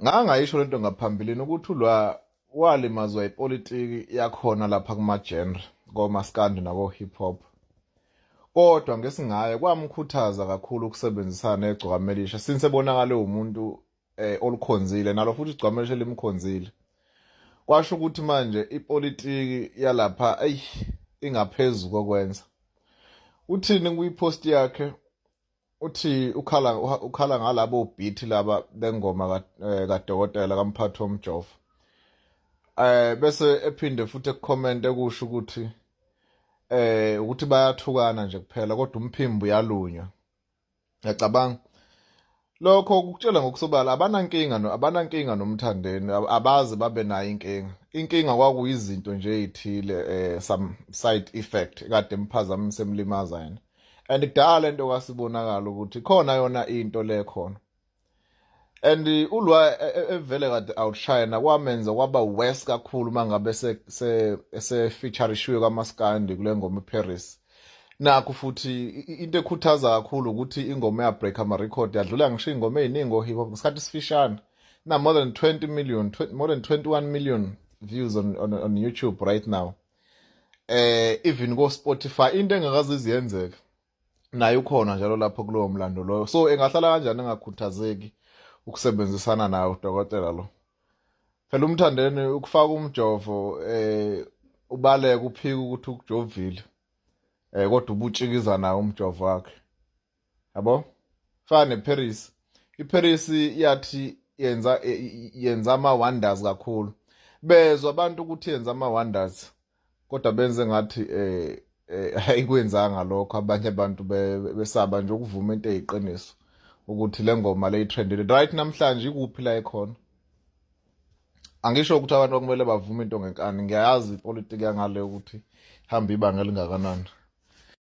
Ngangayisho lento ngaphambilini ukuthi ulwa walimazwa ipolitiki yakhona lapha kuma-genre komaskandi nako-hip hop, kodwa ngesingaye kwamkhuthaza kakhulu ukusebenzisana negcokama elisha since ebonakale umuntu olukhonzile nalo futhi igcokama elisha limkhonzile. Kwasho ukuthi manje ipolitiki yalapha eyi ingaphezu kokwenza. Uthini kwipost yakhe? Uthi ukhala ngalabo beat laba bengoma kadokotela kamphathi womjovo, bese ephinde futhi ekucomment ekusho ukuthi ukuthi bayathukana nje kuphela kodwa umphimbo uyalunywa. Ngiyacabanga lokho kukutshela ngokusobala abanankinga no abanankinga nomthandeni, abaze babe nayo inkinga. Inkinga kwakuyizinto nje ezithile, some side effect kade emphazamisa emlimaza yena, and kudala lento kwasibonakala ukuthi khona yona into le khona, and ulwa evele kade outshine kwamenza kwaba worse kakhulu mangabe se se featureishiwe kwaMaskandi kule ngoma eParis. Nakho futhi into ekhuthaza kakhulu ukuthi ingoma ya break ama record, yadlula ngisho ingoma eziningi o hip hop ngesikhathi esifishane na more than 20 million, 20, more than 21 million views on YouTube right now, even ko Spotify, into engakaze iziyenzeka. Naye ukhona njalo lapho kulowo mlando loyo, so engahlala kanjani engakhuthazeki ukusebenzisana naye udokotela lo? Phela umthandeni ukufaka umjovo ubaleka uphika ukuthi ukujovile, kodwa ubutshikiza nawo umjovo wakhe, yabo. Fana neParis, iParis yathi yenza ama wonders kakhulu, bezwa abantu ukuthi yenza ama wonders, kodwa benze ngathi ayikwenzanga lokho. Abanye abantu besaba nje ukuvuma into eyiqiniso ukuthi le ngoma le itrendile right namhlanje ikuphi la ekhona. Angisho ukuthi abantu kumele bavume into ngenkani, ngiyayazi ipolitiki yangale ukuthi hamba ibanga elingakanani.